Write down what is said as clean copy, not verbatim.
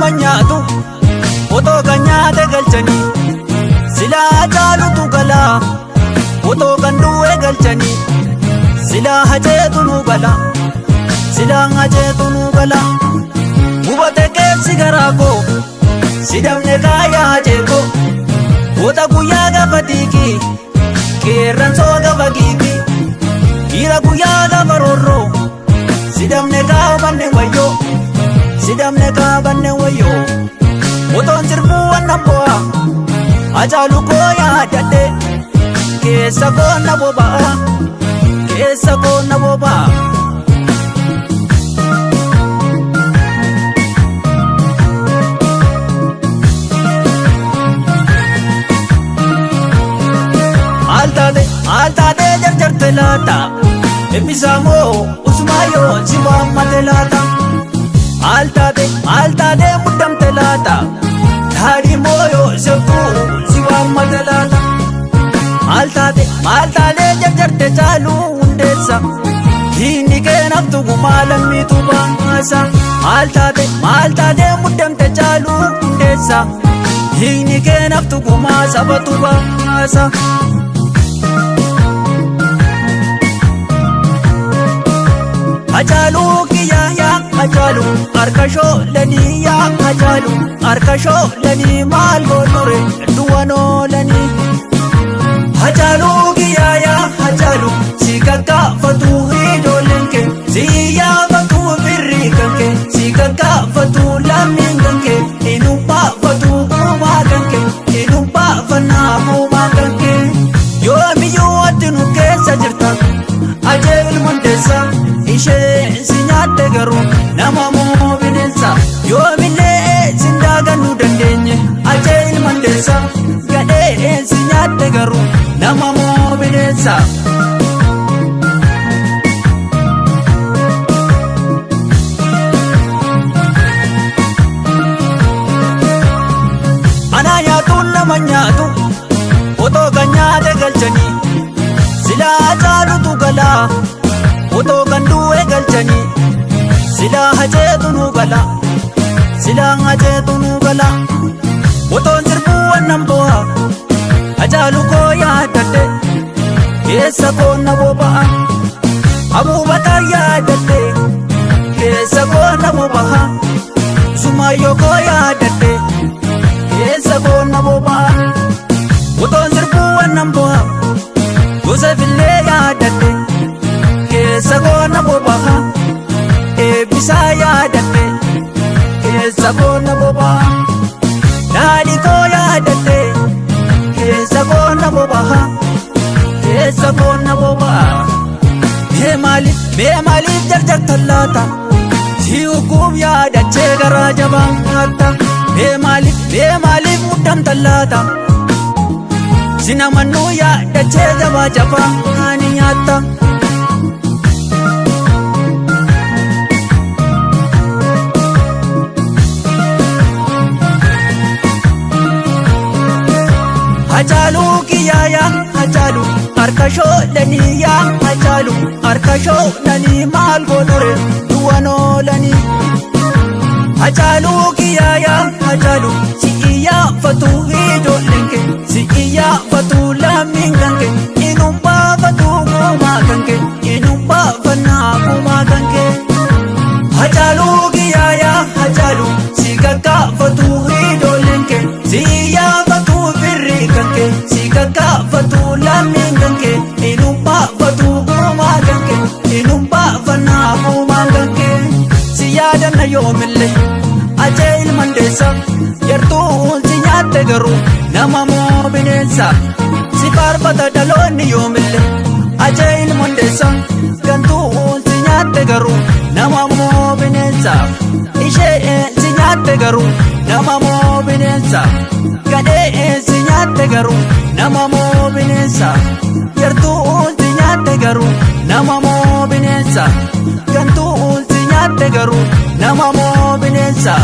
nama nyaatu otoo kan nyaate galchanii silaa Hacaalutu galaa otoo kan du'e galchanii silaa Haceetu nu gala silaa Haceetu nu gala gubate keessi garaa koo sidamne kaayaa Haceekoo goota guyyaa gaafa diigii qeerransoo gaafa giigii dhiira guyyaa gaafa roorroo sidamne kaabanne wayyoo sidamne kaabanne wayyoo otoon sirbuu wannan bo'a Hacaalu koo yaadadhe keessa koo na boba'a keessa koo na boba'a. Maal taate maal taate jarjarte laata Ebbisaa moo Usmaayoo si waammate laata Maal taate maal taate muddamte laata Daadhii moo Yooseftuu si waammate laata Maal taate maal taate jarjarte Caaluu Hundeessa Diinni kee naftu gumaa lammiitu baasa Maal taate maal taate muddamte Caaluu Hundeessa Dhiigni kee naftu gumaa sabatu baasa. Hacaaluu kiyyaa yaa Hacaaluu harka shoolanii yaa Hacaaluu harka shoolanii maal goonure du'an oolanii. Hacaaluu kiyyaa yaa Hacaaluu si kakkaafatu ijoolleen kee si yaafatu firri kan kee si kakkaafatu lammiin kan kee inuu baafatu gumaa kan kee inuu baafannaa gumaa kan kee yoomiyyuu ati nu keessa jirta Hacee ilma Hundeessa ishee si nyaatte garuu nama moo bineensa yoomillee sin daagannuu dandeenye Hacee ilma Hundeessa gadhee si nyaatte garuu nama moo bineensa. Anaa nyaatuun nama nyaatu otoo kan nyaate galchanii silaa Hacaalutu galaa otoo kan du'e galchanii silaa Haceetu nu gala silaa Haceetu nu gala otoon sirbuu wannan bo'a Hacaalu koo yaadadhe keessa koo na boba'a Abuubakar yaadadhe keessa koo na boba'a Sumaayyoo koo yaadadhe keessa koo na boba'a otoon sirbuu wannan bo'a Yoosef illee yaadadhe keessa koo na boba'a Eebbisaa yaadadhe keessa koo na boba'a Daadhii koo yaadadhe keessa koo na boba'a keessa koo na boba'a Mee maaliif mee maaliif jarjartan laata si ukkuuf yaadachee garaa jabaatta mee maaliif mee maaliif muddamtan laata si namannuu yaadachee jabaa jabaa ani nyaatta. Hacaaluu kiyyaa yaa Hacaaluu harka shoolanii yaa Hacaaluu harka shoolanii maal godhure du'an oolanii. Hacaaluu kiyyaa yaa Hacaaluu si iyyaafatu ijoolleen kee si iyyaafatu lammiin kan kee inum baafatu gumaa kan kee inum baafannaa gumaa kan kee. Hacaaluu kiyyaa yaa Hacaaluu si kakkaafatu ijoolleen kee si iyyaafatu firri kan kee si kakkaafatu lammiin kan kee inum baafatu gumaa kan kee inum baafannaa gumaa kan kee si yaadanna yoomillee Hacee ilma Hundeessa yartuun si nyaatte garuu nama moo bineensa si faarfata dhaloonni yoomillee Hacee ilma Hundeessa gantuun si nyaatte garuu nama moo bineensa ishee si nyaatte garuu nama moo bineensa gadhee si nyaatte garuu nama moo bineensa yartuun si nyaatte garuu nama moo bineensa gantuun si nyaatte garuu nama moo bineensa.